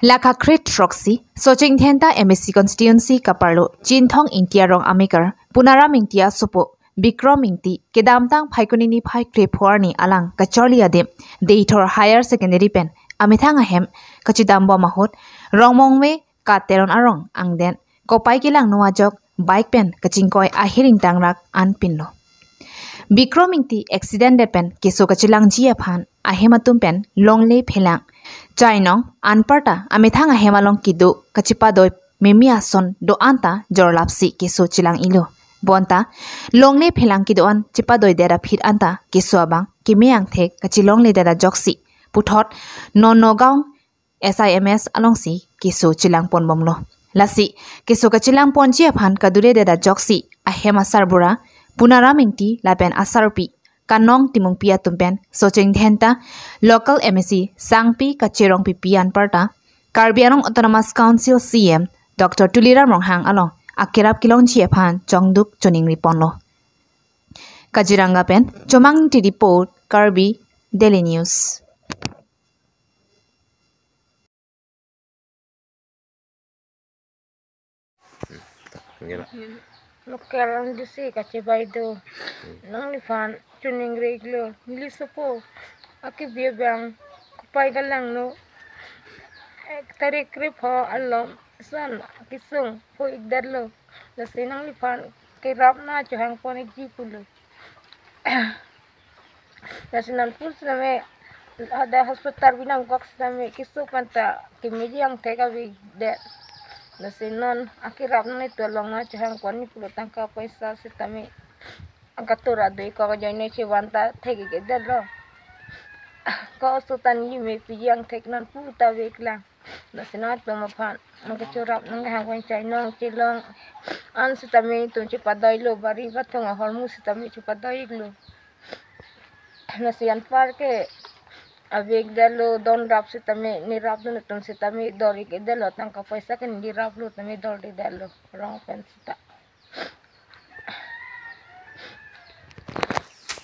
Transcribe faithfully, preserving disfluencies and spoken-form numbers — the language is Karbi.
Lakha kre-throksi, Socheng Dhenta M A C constituency kaparlo, Chinthong Ingti arong amekar, Punaram Ingti asopo, Bikrom Ingti, kedamtang Phaikuni niphai kre-pho arni alang kacharli adim, Deithor Higher Secondary pen amethang ahem kachedambom ahut, Rongmongve Ka Teron arong angden kopai kelangno ajok bike pen kachingkoi ahir ingtangrak an pinlo. Bikrom Ingti accident det pen keso kachelangji aphan ahem atum pen longle phelang chainong anparta amethang ahem along kedo kachepadoi meme ason do-an ta jorlapsi keso chelang-ilo. Bonta longle phelang kedo-an chepadoi det aphi anta keso abang keme angthek kachelongle det ajoksi puthot non Nagaon S I M S alongsi keso chelangponbomlo. Lasi keso kachelangponji aphan kadure det ajoksi ahem asarbura Punaram Ingti lapen asarpi Kanong Timungpi atum pen Socheng Dhenta local M A C Sangpi Kacherong Pipi anparta Karbi Anglong Autonomous Council C E M Doctor Tuliram Ronghang along akerap kelongji aphan chongduk choningriponlo. Kaziranga pen Chomang Ingti report, Karbi Daily News. Local M D C kachebai do. Nangliphan choningri-iklo. Neli sopo akebi abang kopai kelangno ek tarik kre-pho along ason kesung pho-ikdetlo. Lasi nangliphan kerap nangchehangpon-ikji pulo. Lasi non pusitame ada hospital binong kok sitame keso pen ta kemeji angthek avedet. Lasi non akerap nanglitum along nangchehangpon-ik pulo, tangka poisa sitame angkatura doi kok ajoine chevan ta thek-ikdetlo. Ko oso ta neli mepiji angthek non pu ta veklang. Lasi nangtum aphan nangkachorap nangkehangpon chainong chelong an sitame itum chepadoilo, bari bathong ahormu sitame chepadoi-iklo. Lasi anpar ke avekdetlo, donrap sitame nerapdun atum sitame dor-ikdetlo, tangka poisa ke neraplo tame dor-ikdetlo rong pen sita.